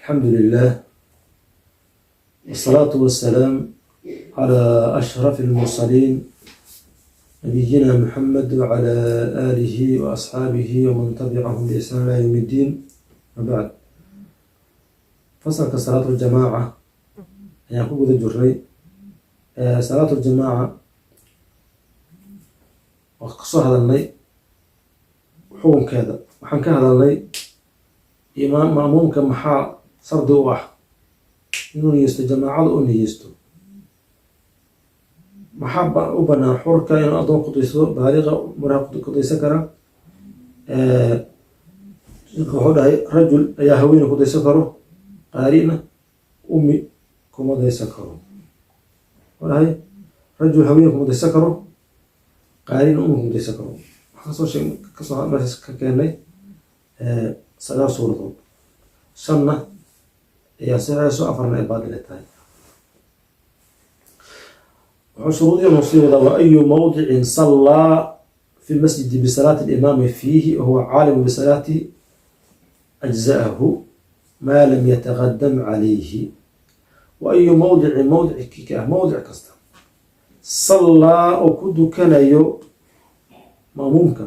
الحمد لله والصلاة والسلام على أشرف المرسلين نبينا محمد وعلى آله وأصحابه ومن تبعهم بإحسان إلى يوم الدين، وبعد. Fasalka salaatu ljamaaca ayaan ku guda jirnay. Salaatu ljamaaca waan kasoo hadalnay xukunkeeda. Waxaan ka hadalnay imaam ma'muumka maxaa shardi u ah inuu niyeysto jamaacada u niyeysto, maxaa u banaan xurka inuu addoon ku daysado, baaliqa maraha ku daysan kara. Wuxuu dhahay rajul ayaa haweene ku daysan karo, qaarina ummi kuma daysan karo. Wuxuu dhahay rajul haweene kuma daysan karo, qaarina ummi kuma daysan karo. Waxaan kasoo sheeg kasoo meeshaas ka keenay sagaal suuradood, shanna ay ansixayso, afarna ay baadile tahay. Wuxuu shuruudihi noo sii wadaa: wa ayu mawdicin sallaa fi lmasjidi bisalaati alimaami fiihi wahuwa caalimu bisalaatihi ajza'ahu maa lam yataqadam calayhi. Wa ayu mawdicin, mawdic ka ah, mawdic kasta, sallaa oo ku dukanayo ma'muumka,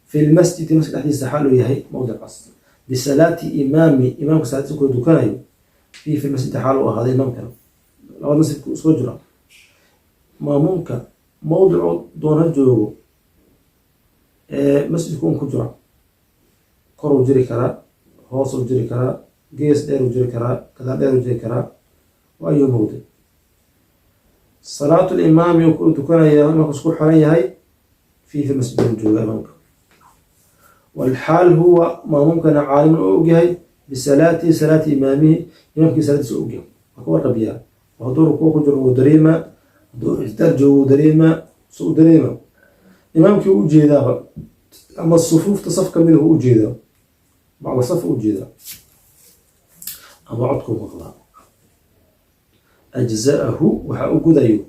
fi lmasjidi, masjid dhexdiisa xaal uu yahay mawdicaas, bisalaati imaami, imaamka salaadiisa kula dukanayo, fiihi fi lmasjidi xaal uu ahaaday imaamkana, labada masjidka soo jira, maamuumka mawdicu doona joogo ee masjidku un ku jira, koruu jiri karaa, hoosuu jiri karaa, gees dheeruu jiri karaa, gadaal dheeruu jiri karaa. Wa ayu mawdic salaatu limaami uu ku tukanaya imaamka isku xiran yahay, fiihi fi masjid uu jooga imaamka, walxaal huwa maamuumkana caalimun oo ogyahay bisalaatihi, salaati imaamihi, imaamkii salaadiisa ogyahay, waa ka warqabiyaa. Hadduu rukuuc ku jiro wuu dareemaa, hadduu ictidaal joogo wuu dareemaa, so u dareema imaamkii u jeedaaba ama sufuufta saf ka mida u jeedaa, bacda saf u jeedaa ama codku maqlaa, ajza'ahu, waxaa u gudayo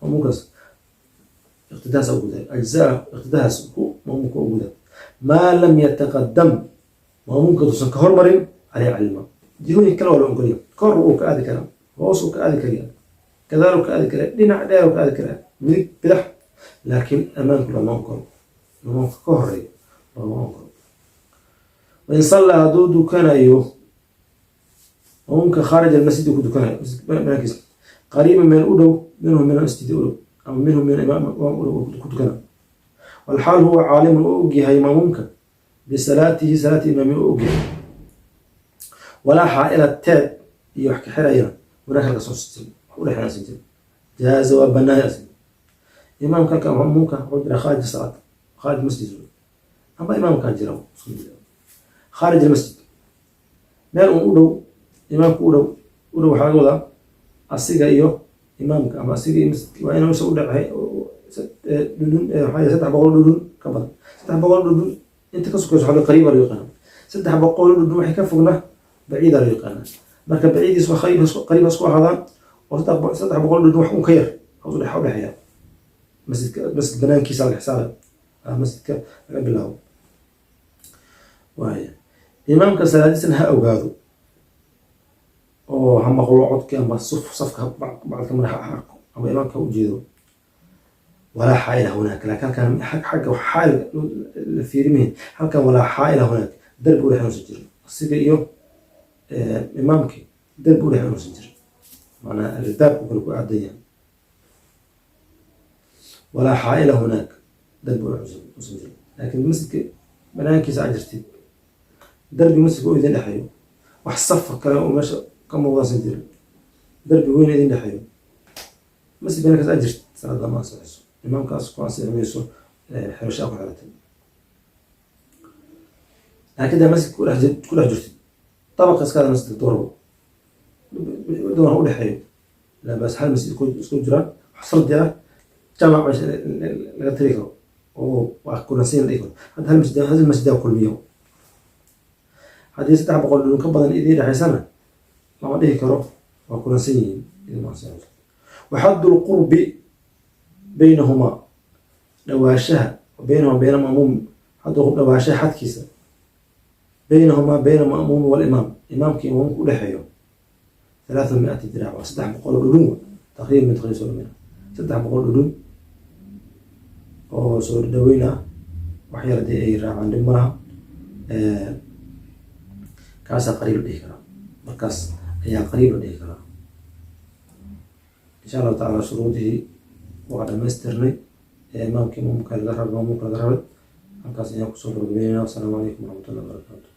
maamuumkaas, iqtidahaas u gudayo, ajza'ahu, iqtidahaas hu maamuumka u guda, maa lam yataqadam, maamuumka duusan ka hormarin, caleyhi, cala imaam. Jihooyin kale waa la ogolya: kor uu ka aadi karaa, hoos uu ka aadi kariyaa, gadaal uu ka aadi karaa, dhinac dheer uu ka aadi karaa, midig, bidax, laakiin amaanku lama ogolo, imaamka ka horeeyo looma ogolo. Wain sallaa, hadduu dukanayo maamuumka, khaarij almasjidi ku dukanayo, banaankiisa, qariiban, meel u dhow, minhu, min almasjidi u dhow, ama minhu, min imaam u dhow ku dukanayo, walxaal huwa caalimun oo ogyahay maamuumka, bisalaatihi, salaati imaami oo ogyahay, walaa xaa'ila, teed iyo wax ka xirayana, hunaaka, halkaas uusan jirin, wax u dhexeeya uusan jirin, jaaza, waa banaaya. Asin imaamka halka maamuumka wuxuu jira khaarij salaat, khaarij masjid, ama imaamkaa jira khaarij almasjid, meel uun u dhow imaamka u dhow. U dhow waxaa laga wadaa asiga iyo imaamka ama asiga iyo masjidka waa inuusan u dhexey dhudhun, waxaa 300 dhudhun ka badan. 300 dhudhun inta ka sokeyso waxaa qariiba loo yaqaana, 300 dhudhun waxay ka fogna baciida loo yaqaana. Marka baciidiis waa qariib isku ahaadaan oo 300 dhudhun wax un ka yar u dhexeeya masjidka. Masjid banaankiisa laga xisaabay, masjidka laga bilaabo waaya. Imaamka salaadiisana ha ogaado oo ha maqlo codkii ama suf safka bacdka madaxa ha arko ama imaamka ha ujeedo. Walaa xaa'ila hunaaka, laakiin halkan xagga xaa'il la fiirimahin halkan. Walaa xaa'ila hunaaka, darbi udhex inuusan jirin asiga iyo imaamkii, darbi udhex inuusan jirin, macnaa albaabku kale ku aadan yahay. Walaa xaa'ila hunaak, darbi udhex uusan jirin, laakiin masjidka banaankiisa aad jirtid, darbi masjidka oo idin dhexeeyo, wax safa kale oo meesha ka muuqdaasan jirin, darbi weyn idin dhexeeyo, masjid banaankaas aad jirtid, salaada ma ansaxayso, imaamkaas ku ansixi mayso xirashaa ku xiratay. Laakiin daa masjidka ku dhex jirtid, dabaqa iskaada masjidka doorbo doona u dhexeeyo, laa bas, hal masjid isku jiraan, wax sardi ah, jamac meesha laga tiri karo oo waa kulansiin la dhihi karo. Hadda hal masjid, hal masjidaa kulmiyo. Haddii 300 dhudhun ka badan idiin dhexaysana, lama dhihi karo waa kulansan yihiin, idin ansaxayso. Waxaddu lqurbi baynahumaa, dhawaashaha, baynahuma, bayna ma'muum, xaddu dhawaashaha xadkiisa. Baynahumaa, bayna ma'muumi walimaam, imaamka imaamka udhexeeyo, 300 diraac, waa 300 dhudhun. Taqriib min taqriib soo dhameyna 300 dhudhun oo soo dhaweyn ah. Wax yar haddii ay raacaan, dhib malaha. Kaasaa qariib la dhihi karaa, markaas ayaa qariib la dhihi karaa. Insha Allahu tacala, shuruudihii waa dhamaystirnay ee imaamkii maamulka laga rabay. Halkaas ayaan kusoo gabagabeynayna. Wasalaamu calaykum waraxmatullahi wabarakaatu.